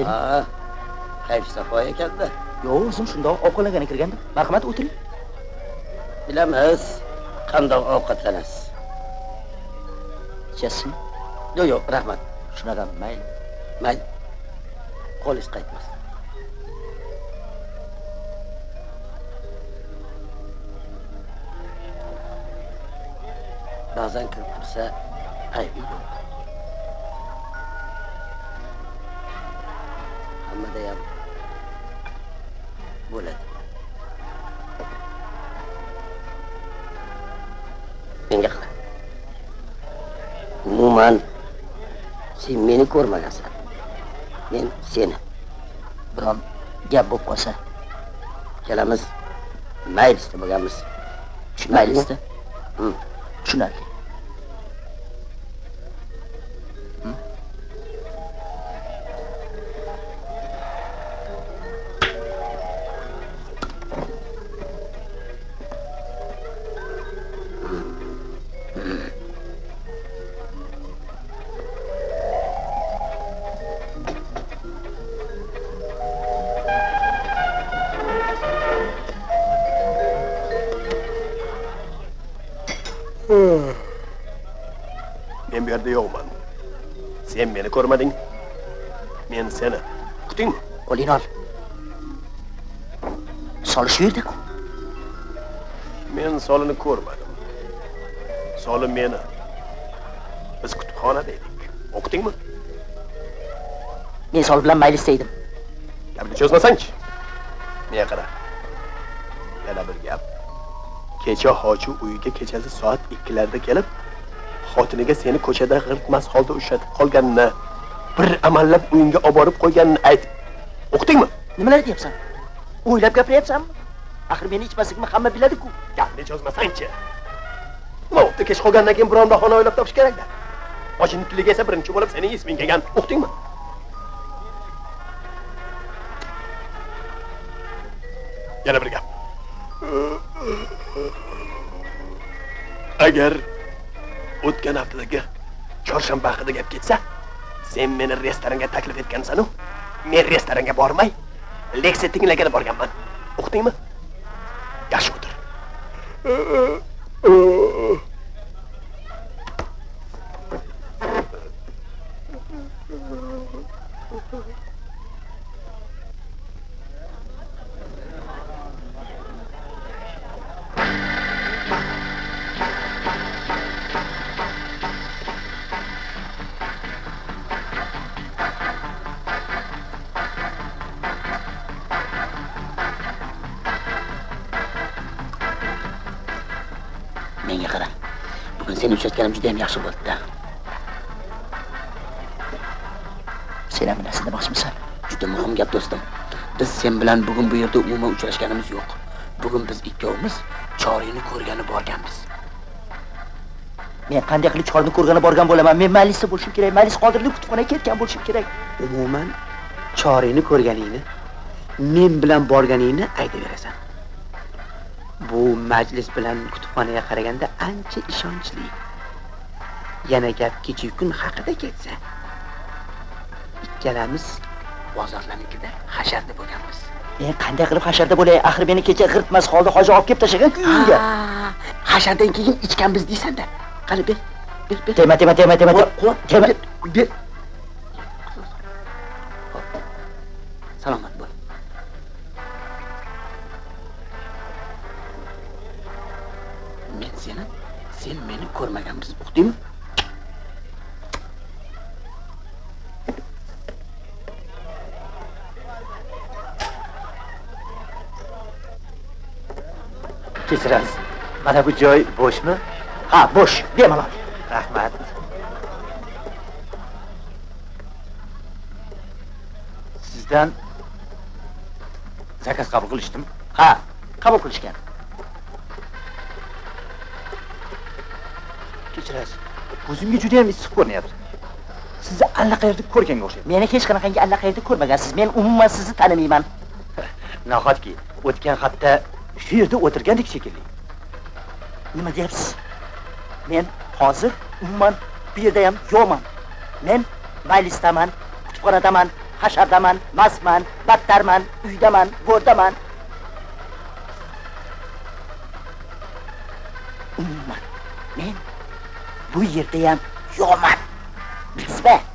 Keling. Ha, kayf safo ekanda. Yo'q, o'zim shundoq ovqatlangani kirgandim. Marhamat, o'tiring. Bilamiz, qandoq ovqatlanasiz. Ichasizmi? Yo'q, yo'q, rahmat. Shunaqa mayli. Mayli. Qo'lingiz qaytmas. Ba'zan kirib tursa, aybi yo'q. Hammadayam bo'ladi. Menga qara. Umuman sen meni ko'rmagansan. Men seni. Biron gap bo'lib qolsa, ikkalamiz maylisda bo'lganmiz. Maylisda? Tushunarli. Men bu yerda yo'qman. Sen meni ko'rmading. Men seni. Kutingmi? Qo'lingni ol. Soli shu yerda-ku. Men solini ko'rmadim. Soli meni. Biz kutubxonada edik. O'qidingmi? Men sol bilan majlisda edim. Gapni cho'zmasang-chi. Menga qara. Yana bir gap. Kecha hoji uyiga kechasi soat 2larda kelib, xotiniga seni ko'chada g'irtmas holda ushlatib qolganini, bir amallab uyingga olib borib qo'yganini ayt. O'qidingmi? Nimalar deyapsan? O'ylab gapiryapsanmi? Axir meni ichmasligimni hamma biladi-ku. Gapni cho'zmasang-chi. Nima bo'pti, kech qolgandan keyin biron bahona o'ylab topish kerak-da. Hojining tiliga esa birinchi bo'lib sening isming kelgan. O'qidingmi? Yana bir gap. Agar o'tgan haftadagi chorshanba haqida gap ketsa, sen meni restoranga taklif etgansan-u, men restoranga bormay, leksiya tinglagani borganman. O'qidingmi? Yaxshi o'tir. Menga qara. Bugun seni uchratganim juda ham yaxshi bo'ldi-da. Sen ham narsa demoqchimisan? Juda muhim gap do'stim. Biz sen bilan bugun bu yerda umuman uchrashganimiz yo'q. Bugun biz ikkovimiz Chorini ko'rgani borganmiz. Men qanday qilib Chorini ko'rgani borgan bo'laman? Men majlisda bo'lishim kerak, majlis qoldirilib kutubxonaga ketgan bo'lishim kerak. Umuman Chorini ko'rganingni, men bilan borganingni aytaverasan. Bu majlis bilan kutubxonaga qaraganda ancha ishonchli. Yana gap kecha kun haqida ketsa, ikkalamiz bozorlarnikida hasharda bo'lganmiz. Men qanday qilib hasharda bo'lay? Axir meni kecha g'irtmas holda hoji olib kelib tashlagan-ku uyimga. Hashardan keyin ichganmiz deysan-da. Qani ber, ber, ber. Tema, tema, tema, tema. Tema, ber. Salomat bo'l. Men seni, sen meni ko'rmaganmiz, uqdingmi? Kechirasiz. Mana bu joy bo'shmi? Ha, bo'sh, bemalol. Rahmat. Sizdan zakaz qabul qilishdim. Ha, qabul qilishgan. Kechirasiz. Ko'zimga juda ham issiq ko'rinyapti. Sizni allaqayerda ko'rganga o'xshayapti. Meni hech qanaqangi allaqayerda ko'rmagansiz. Men umuman sizni tanimayman. Nahotki, o'tgan hafta shu yerda o'tirgandik shekilli. Nima deyapsiz? Men hozir umuman bu yerda ham yo'qman. Men majlisdaman, kutubxonadaman, Hashardaman, mastman, battarman, uydaman, go'rdaman. Umuman, men bu yerda ham yo'qman. Bildingizmi?